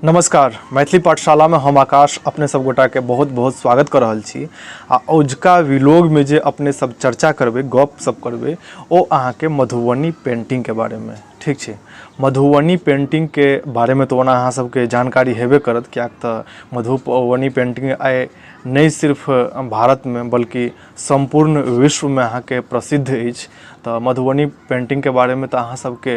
नमस्कार, मैथिली पाठशालामे हम आकाश अपने सब गोटाके बहुत बहुत स्वागत कऽ रहल छी। आ औजका विलोगमे जे अपने सब चर्चा करबै, गप सब करबै, ओ अहाँके मधुबनी पेंटिंगके बारेमे। ठीक छै, मधुबनी पेंटिंगके बारेमे तऽ ओना अहाँ सबके जानकारी हेबे करत, किएक तऽ मधुबनी पेंटिंग आइ नहि सिर्फ भारतमे बल्कि सम्पूर्ण विश्वमे अहाँके प्रसिद्ध अछि। तऽ मधुबनी पेंटिंगके बारेमे तऽ अहाँ सबके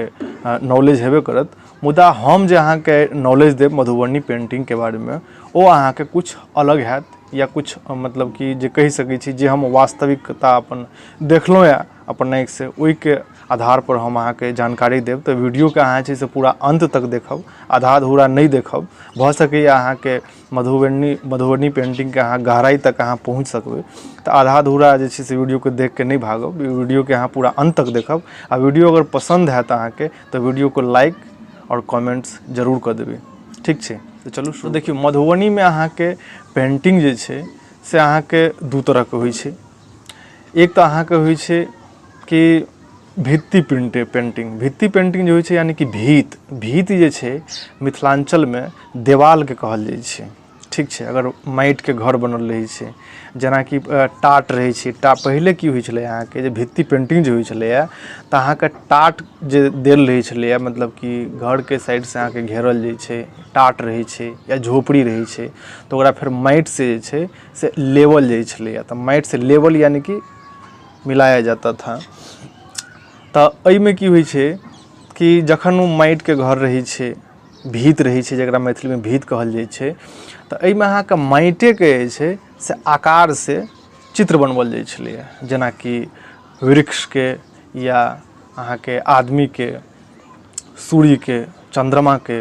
नॉलेज हेबे करत, मुदा हम जे अहाँके नॉलेज देब मधुबनी पेंटिंगके बारेमे ओ अहाँके किछु अलग हैत, या किछु मतलब कि जे कहि सकै छी जे हम वास्तविकता अपन देखलहुँ यऽ अपन आँखिसँ, ओहिके आधारपर हम अहाँके जानकारी देब। तऽ वीडियोके अहाँ जे छै से पूरा अन्त तक देखब, आधा अधूरा नहि देखब। भऽ सकैए अहाँके मधुबनी पेंटिंगके अहाँ गहराइ तक अहाँ पहुँच सकबै। तऽ आधा अधूरा जे छै से वीडियोके देखिके नहि भागब, वीडियोके अहाँ पूरा अन्त तक देखब। आ वीडियो अगर पसन्द हैत अहाँके तऽ वीडियोके लाइक आओर कमेंट्स जरूर कऽ देबै। ठीक छै, तऽ चलू शुरू। देखियौ, मधुबनीमे अहाँके पेंटिंग जे छै से अहाँके दू तरहके होइ छै। एक तऽ अहाँके होइ छै कि भित्ति पेंटिंग। भित्ति पेंटिंग जे होइ छै यानी कि भीत, भीत जे छै मिथिलाञ्चलमे देवालके कहल जाइ छै। ठीक छै, अगर माटिके घर बनल रहै छै, जेनाकि टाट रहै छै, पहिले की होइ छलै अहाँके जे भित्ति पेंटिंग जे होइ छलैए तऽ अहाँके टाट जे देल रहै छलैए, मतलब कि घरके साइडसँ अहाँके घेरल जाइ छै, टाट रहै छै या झोपड़ी रहै छै, तऽ ओकरा फेर माटिसँ जे छै से लेबल जाइ छलैए। तऽ माटिसँ लेबल यानि कि मिलाया जाता था। तऽ एहिमे की होइ छै कि जखन ओ माटिके घर रहै छै, भीत रहै छै, जकरा मैथिलीमे भीत कहल जाइ छै, तऽ एहिमे अहाँके माटिएके जे छै से आकारसँ चित्र बनबल जाइ छलैए, जेनाकि वृक्षके या अहाँके आदमीके, सूर्यके, चन्द्रमाके,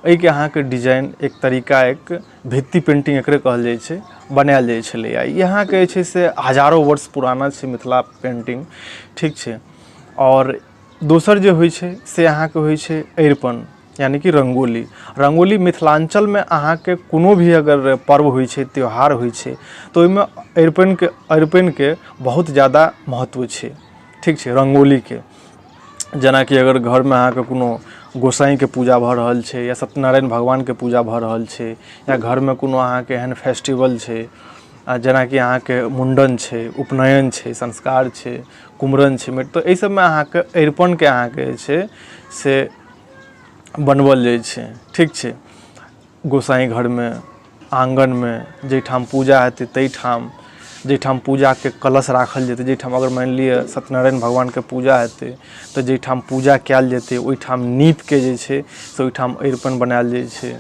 एहिके अहाँके डिजाइन एक तरीका, एक भित्ति पेन्टिंग एकरे कहल जाइ छै, बनायल जाइ छलैए। ई अहाँके जे छै से हजारो वर्ष पुराना छै मिथिला पेन्टिंग। ठीक छै, आओर दोसर जे होइ छै से अहाँके होइ छै अरिपन, यानि कि रङ्गोली। रङ्गोली मिथिलाञ्चलमे अहाँके कोनो भी अगर पर्व होइ छै, त्यौहार होइ छै, तऽ ओहिमे अरिपनके बहुत ज्यादा महत्व छै। ठीक छै, रङ्गोलीके जेनाकि अगर घरमे अहाँके कोनो गोसाइँके पूजा भऽ रहल छै या सत्यनारायण भगवानके पूजा भऽ रहल छै या घरमे कोनो अहाँके एहन फेस्टिवल छै, जेनाकि अहाँके मुण्डन छै, उपनयन छै, संस्कार छै, कुमरन छै, तऽ एहि सबमे अहाँके अरिपनके अहाँके जे छै से बनबल जाइ छै। ठीक छै, गोसाइ घरमे, आङ्गनमे, जाहिठाम पूजा हेतै ताहिठाम, जाहिठाम पूजाके कलश राखल जेतै, जाहिठाम अगर मानि लिअ सत्यनारायण भगवानके पूजा हेतै तऽ जाहिठाम पूजा कयल जेतै ओहिठाम नीपके जे छै से ओहिठाम अरिपन बनायल जाइ छै।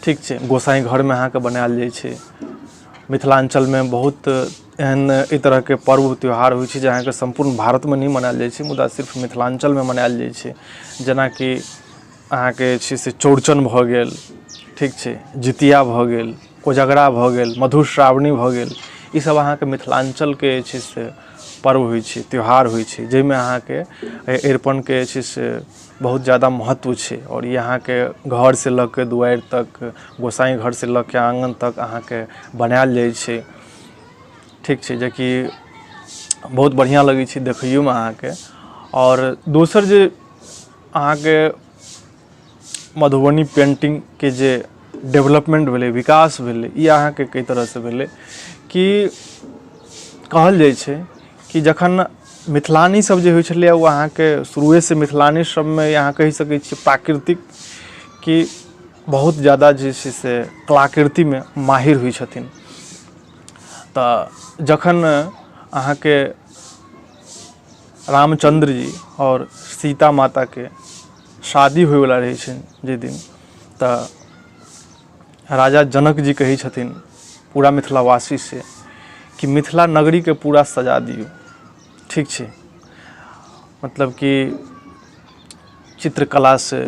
ठीक छै, गोसाइ घरमे अहाँके बनायल जाइ छै। मिथिलाञ्चलमे बहुत एहन एहि तरहके पर्व त्यौहार होइ छै जे अहाँके सम्पूर्ण भारतमे नहि मनायल जाइ छै, मुदा सिर्फ मिथिलाञ्चलमे मनायल जाइ छै। जेनाकि अहाँके जे छै से चौड़चन भऽ गेल, ठीक छै, जितिया भऽ गेल, कोजगरा भऽ गेल, मधुश्रावणी भऽ गेल, ईसभ अहाँके मिथिलाञ्चलके जे छै से पर्व होइ छै, त्यौहार होइ छै, जाहिमे अहाँके अरिपनके जे छै से बहुत ज्यादा महत्व छै। आओर ई अहाँके घरसँ लऽ कऽ दुआरि तक, गोसाइ घरसँ लऽ कऽ आङ्गन तक अहाँके बनायल जाइ छै। ठीक छै, जेकि बहुत बढ़िआँ लगै छै देखैयोमे अहाँके। आओर दोसर जे अहाँके मधुबनी पेन्टिंगके जे डेवलपमेन्ट भेलै, विकास भेलै, ई अहाँके कई तरहसँ भेलै कि कहल जाइ छै कि जखन मिथिलानी सब जे होइ छलैए ओ अहाँके शुरुएसँ मिथिलानी सबमे अहाँ कहि सकै छियै प्राकृतिक कि बहुत ज्यादा जे छै से कलाकृतिमे माहिर होइ छथिन। तऽ जखन अहाँके रामचन्द्र जी आओर सीता माताके शादी होइवला रहै छनि जाहि दिन, तऽ राजा जनक जी कहै छथिन पूरा मिथिलावासीसँ कि मिथिला नगरीके पूरा सजा दियौ। ठीक छै, मतलब कि चित्रकलासँ,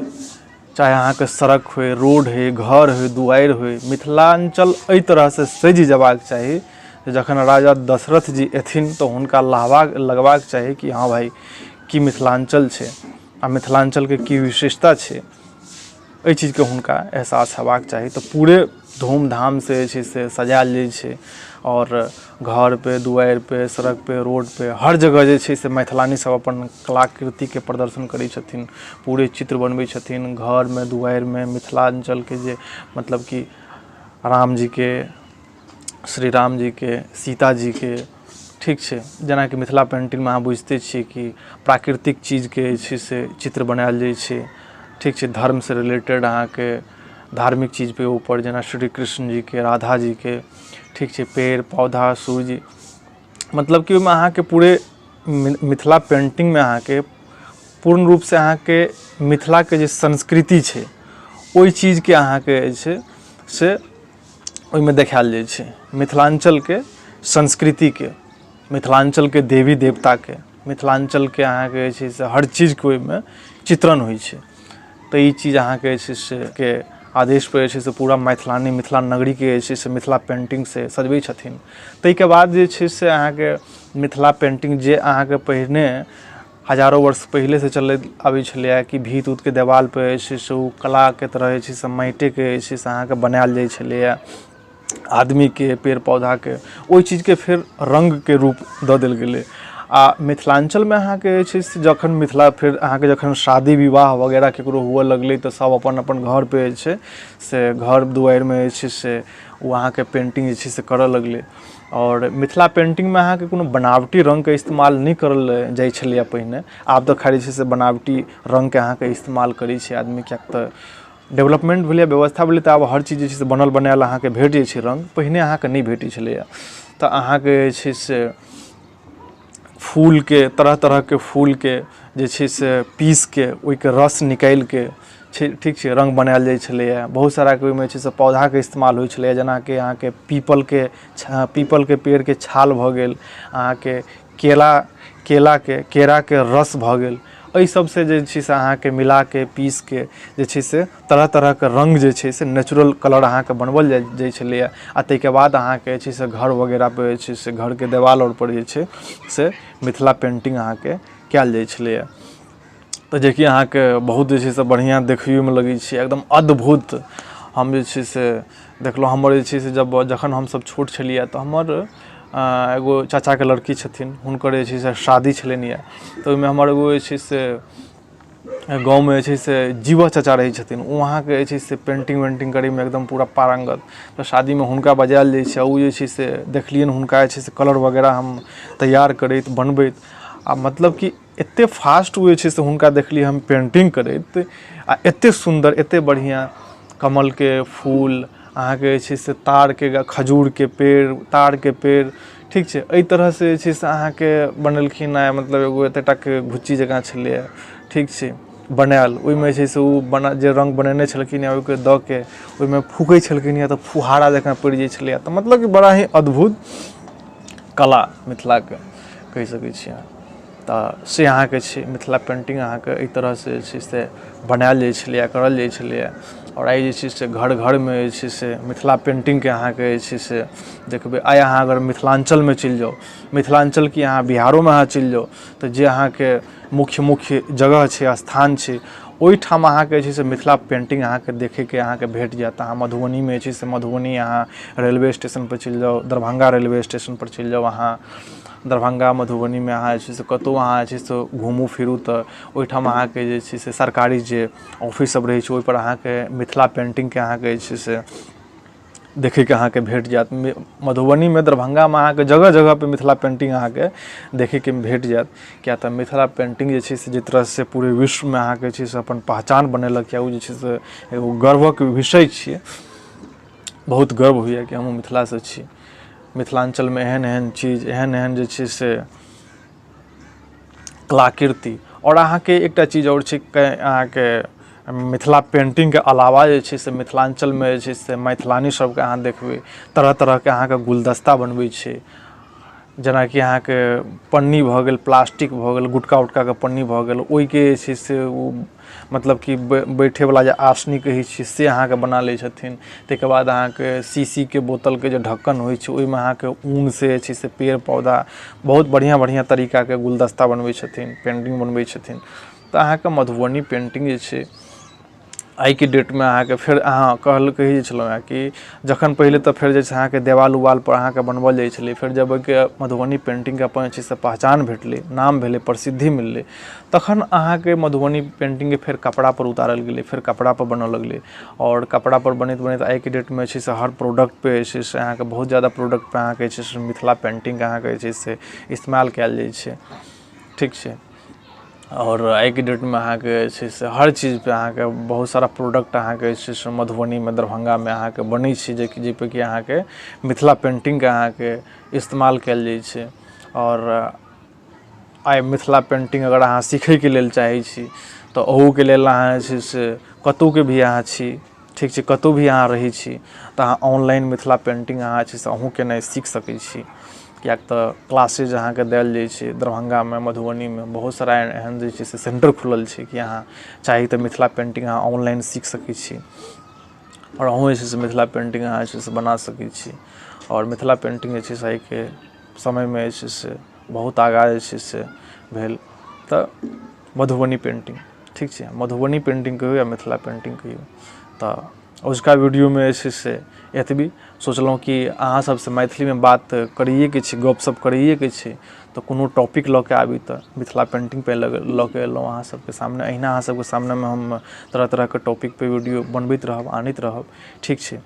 चाहे अहाँके सड़क होइ, रोड होइ, घर होइ, दुआरि होइ, मिथिलाञ्चल एहि तरहसँ सजि जयबाक चाही जे जखन राजा दशरथ जी एथिन तऽ हुनका लगबाक चाही कि हँ भाइ की मिथिलाञ्चल छै आ मिथिलाञ्चलके की विशेषता छै, एहि चीजके हुनका एहसास हेबाक चाही। तऽ पूरे धूमधामसँ जे छै से सजायल जाइ छै आओर घरपर दुआरिपर सड़कपर रोडपर हर जगह जे छै से मैथिलानी सब अपन कलाकृतिके प्रदर्शन करै छथिन। पूरे चित्र बनबै छथिन घरमे, दुआरिमे। मिथिलाञ्चलके जे मतलब कि राम जीके, श्री राम जीके, सीता जीके, ठीक छै? जेनाकि मिथिला पेन्टिंगमे अहाँ बुझिते छियै कि प्राकृतिक चीजके जे छै से चित्र बनायल जाइ छै, ठीक छै? धर्मसँ रिलेटेड अहाँके धार्मिक चीजपर ऊपर, जेना श्री कृष्ण जीके, राधा जीके, ठीक छै, पेड़ पौधा, सूर्य, मतलब कि ओहिमे अहाँके पूरे मिथिला पेन्टिंगमे अहाँके पूर्ण रूपसँ अहाँके मिथिलाके जे संस्कृति छै, ओहि चीजके अहाँके जे छै से ओहिमे देखायल जाइ छै। मिथिलाञ्चलके संस्कृतिके, मिथिलाञ्चलके देवी देवताके, मिथिलाञ्चलके अहाँके जे छै से हर चीजके ओहिमे चित्रण होइ छै। तऽ ई चीज अहाँके जे छै से के आदेशपर जे छै से पूरा मैथिलानी मिथिला नगरीके जे छै से मिथिला पेन्टिंगसँ सजबै छथिन। ताहिके बाद जे छै से अहाँके मिथिला पेन्टिंग जे अहाँके पहिने हजारो वर्ष पहिलेसँ चलैत आबै छलैए कि भीत उतके देवालपर जे छै से ओ कलाके तरह जे छै से माटिके जे छै से अहाँके बनायल जाइ छलैए, आदमीके, पेड़ पौधाके। ओहि चीजके फेर रङ्गके रूप दऽ देल गेलै। आ मिथिलाञ्चलमे अहाँके जे छै से जखन मिथिला फेर अहाँके जखन शादी विवाह वगैरह ककरो हुअ लगलै, तऽ सभ अपन अपन घरपर जे छै से घर दुआरिमे जे छै से ओ अहाँके पेन्टिंग जे छै से करय लगलै। आओर मिथिला पेन्टिंगमे अहाँके कोनो बनावटी रङ्गके इस्तेमाल नहि करल जाइ छलैए पहिने। आब तऽ खैर जे छै से बनावटी रङ्गके अहाँके इस्तेमाल करै छै आदमी, किएक तऽ डेवलपमेन्ट भेलैए, व्यवस्था भेलै, तऽ आब हर चीज जे छै से बनल बनायल अहाँके भेट जाइ छै रङ्ग। पहिने अहाँके नहि भेटै छलैए। तऽ अहाँके जे छै से फूलके, तरह तरहके फूलके जे छै से पीसके, ओहिके रस निकालिके छै, ठीक छै, रङ्ग बनायल जाइ छलैए। बहुत साराके ओहिमे जे छै से पौधाके इस्तेमाल होइ छलैए, जेनाकि अहाँके पीपलके पेड़के छाल भऽ गेल, अहाँके केला केलाके केराके रस भऽ गेल। एहि सबसँ जे छै से अहाँके मिलाके, पीसके जे छै से तरह तरहके रङ्ग जे छै से नेचुरल कलर अहाँके बनबल जाइ छलैए। आ ताहिके बाद अहाँके जे छै से घर वगैरहपर जे छै से घरके देवाल आओरपर जे छै से मिथिला पेन्टिंग अहाँके कयल जाइ छलैए। तऽ जेकि अहाँके बहुत जे छै से बढ़िआँ देखैयोमे लगै छै, एकदम अद्भुत। हम जे छै से देखलहुँ, हमर जे छै से जब जखन हमसब छोट छलियै, तऽ हमर एगो चाचाके लड़की छथिन, हुनकर जे छै से शादी छलनि यऽ। तऽ ओहिमे हमर एगो जे छै से गाँवमे जे छै से जीवा चाचा रहै छथिन, ओ अहाँके जे छै से पेन्टिंग वेन्टिंग करैमे एकदम पूरा पारङ्गत। तऽ शादीमे हुनका बजायल जाइ छै आ ओ जे छै से देखलियनि हुनका जे छै से कलर वगैरह हम तैयार करैत, बनबैत, आ मतलब कि एतेक फास्ट ओ जे छै से हुनका देखलियै हम पेन्टिंग करैत, आ एतेक सुन्दर, एतेक बढ़िआँ कमलके फूल, अहाँके जे छै से तारके, खजूरके पेड़, तारके पेड़, ठीक छै, एहि तरहसँ जे छै से अहाँके बनेलखिन। आ मतलब एगो एतेक टाके घुच्ची जकाँ छलैए, ठीक छै, बनायल, ओहिमे जे छै से ओ बना जे रङ्ग बनेने छलखिन हँ, ओहिके दऽ के ओहिमे फूकै छलखिन हँ, तऽ फुहारा जकाँ पड़ि जाइ छलैए। तऽ मतलब कि बड़ा ही अद्भुत कला मिथिलाके कहि सकै छी अहाँ। तऽ से अहाँके छै मिथिला पेन्टिंग। अहाँके एहि तरहसँ जे छै से बनायल जाइ छलैए, करल जाइ छलैए। आओर आइ जे छै से घर घरमे जे छै से मिथिला पेन्टिंगके अहाँके जे छै से देखबै। आइ अहाँ अगर मिथिलाञ्चलमे चलि जाउ, मिथिलाञ्चल की, अहाँ बिहारोमे अहाँ चलि जाउ, तऽ जे अहाँके मुख्य मुख्य जगह छै, स्थान छै, ओहिठाम अहाँके जे छै से मिथिला पेन्टिंग अहाँके देखैके अहाँके भेट जायत। अहाँ मधुबनीमे जे छै से मधुबनी अहाँ रेलवे स्टेशनपर चलि जाउ, दरभंगा रेलवे स्टेशनपर चलि जाउ, अहाँ दरभंगा मधुबनीमे अहाँ जे छै से कतहु अहाँ जे छै से घुमू फिरू, तऽ ओहिठाम अहाँके जे छै से सरकारी जे ऑफिस सब रहै छै, ओहिपर अहाँके मिथिला पेन्टिंगके अहाँके जे छै से देखैके अहाँके भेट जायत। मधुबनीमे, दरभंगामे अहाँके जगह जगहपर मिथिला पेन्टिंग अहाँके देखैके भेट जायत, किएक तऽ मिथिला पेन्टिंग जे छै से जाहि तरहसँ पूरे विश्वमे अहाँके जे छै से अपन पहचान बनेलक यए, ओ जे छै से एगो गर्वक विषय छियै। बहुत गर्व होइए कि हमहूँ मिथिलासँ छी। मिथिलाञ्चलमे एहन एहन चीज, एहन एहन जे छै से कलाकृति। आओर अहाँके एकटा चीज आओर छै, अहाँके मिथिला पेन्टिंगके अलावा जे छै से मिथिलाञ्चलमे जे छै से मैथिलानी सबके अहाँ देखबै, तरह तरहके अहाँके गुलदस्ता बनबै छै। जेनाकि अहाँके पन्नी भऽ गेल, प्लास्टिक भऽ गेल, गुटका उटकाके पन्नी भऽ गेल, ओहिके जे छै से ओ मतलब कि बैठेवला जे आसनी कहै छियै, से अहाँके बना लै छथिन। ताहिके बाद अहाँके शीशीके बोतलके जे ढक्कन होइ छै, ओहिमे अहाँके ऊनसँ जे छै से पेड़ पौधा, बहुत बढ़िआँ बढ़िआँ तरीकाके गुलदस्ता बनबै छथिन, पेन्टिंग बनबै छथिन। तऽ अहाँके मधुबनी पेन्टिंग जे छै आइके डेटमे अहाँके फेर अहाँ कहल कहै जे छलहुँ हेँ कि जखन पहिले तऽ फेर जे छै अहाँके देवाल उवालपर अहाँके बनबल जाइ छलै, फेर जब ओहिके मधुबनी पेन्टिंगके अपन जे छै से पहचान भेटलै, नाम भेलै, प्रसिद्धि मिललै, तखन अहाँके मधुबनी पेन्टिंगके फेर कपड़ापर उतारल गेलै, फेर कपड़ापर बनऽ लगलै। आओर कपड़ापर बनैत बनैत आइके डेटमे जे छै से हर प्रोडक्टपर जे छै से अहाँके बहुत ज्यादा प्रोडक्टपर अहाँके जे छै से मिथिला पेन्टिंगके अहाँके जे छै से इस्तेमाल कयल जाइ छै। ठीक छै। आओर आइके डेटमे अहाँके जे छै से हर चीजपर अहाँके बहुत सारा प्रोडक्ट अहाँके जे छै से मधुबनीमे, दरभंगामे अहाँके बनै छै, जेकि जाहिपर कि अहाँके मिथिला पेन्टिंगके अहाँके इस्तेमाल कयल जाइ छै। आओर आइ मिथिला पेन्टिंग अगर अहाँ सीखैके लेल चाहै छी तऽ ओहूके लेल अहाँ जे छै से कतहुके भी अहाँ छी, ठीक छै, कतहु भी अहाँ रहै छी तऽ अहाँ ऑनलाइन मिथिला पेन्टिंग अहाँ जे छै से अहूँ केनाइ सीख सकै छी, किएक तऽ क्लासेज अहाँके देल जाइ छै। दरभंगामे, मधुबनीमे बहुत सारा एहन जे छै से सेन्टर खुलल छै कि अहाँ चाही तऽ मिथिला पेन्टिंग अहाँ ऑनलाइन सीख सकै छी आओर अहूँ जे छै से मिथिला पेन्टिंग अहाँ जे छै से बना सकै छी। आओर मिथिला पेन्टिंग जे छै से आइके समयमे जे छै से बहुत आगाँ जे छै से भेल। तऽ मधुबनी पेन्टिंग, ठीक छै, मधुबनी पेन्टिंग कहियौ या मिथिला पेन्टिंग कहियौ। तऽ अजुका वीडियोमे जे छै से एतबी सोचलहुँ कि अहाँ सबसँ मैथिलीमे बात करैएके छै, गपशप करैएके छै, तऽ कोनो टॉपिक लऽ कऽ आबी। तऽ मिथिला पेन्टिंगपर लऽ कऽ एलहुँ अहाँ सबके सामने। अहिना अहाँ सबके सामनेमे हम तरह तरहके टॉपिकपर वीडियो बनबैत रहब, आनैत रहब। ठीक छै।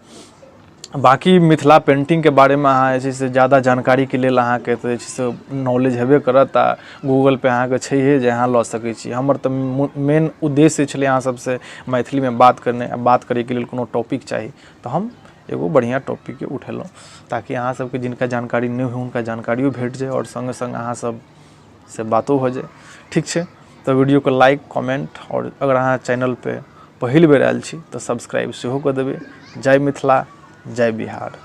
बाँकी मिथिला पेन्टिंगके बारेमे अहाँ जे छै से ज्यादा जानकारीके लेल अहाँके तऽ जे छै से नॉलेज हेबे करत आ गूगलपर अहाँके छैहे जे अहाँ लऽ सकै छी। हमर तऽ मेन उद्देश्य छलै अहाँ सबसँ मैथिलीमे बात करनाइ आ बात करैके लेल कोनो टॉपिक चाही, तऽ हम एगो बढ़िआँ टॉपिकके उठेलहुँ ताकि अहाँ सबके जिनका जानकारी नहि होइ हुनका जानकारियो भेट जाय आओर सङ्गे सङ्ग अहाँ सबसँ बातो भऽ जाय। ठीक छै। तऽ वीडियोके लाइक, कमेंट आओर अगर अहाँ चैनलपर पहिल बेर आयल छी तऽ सब्सक्राइब सेहो कऽ देबै। जय मिथिला, जय बिहार।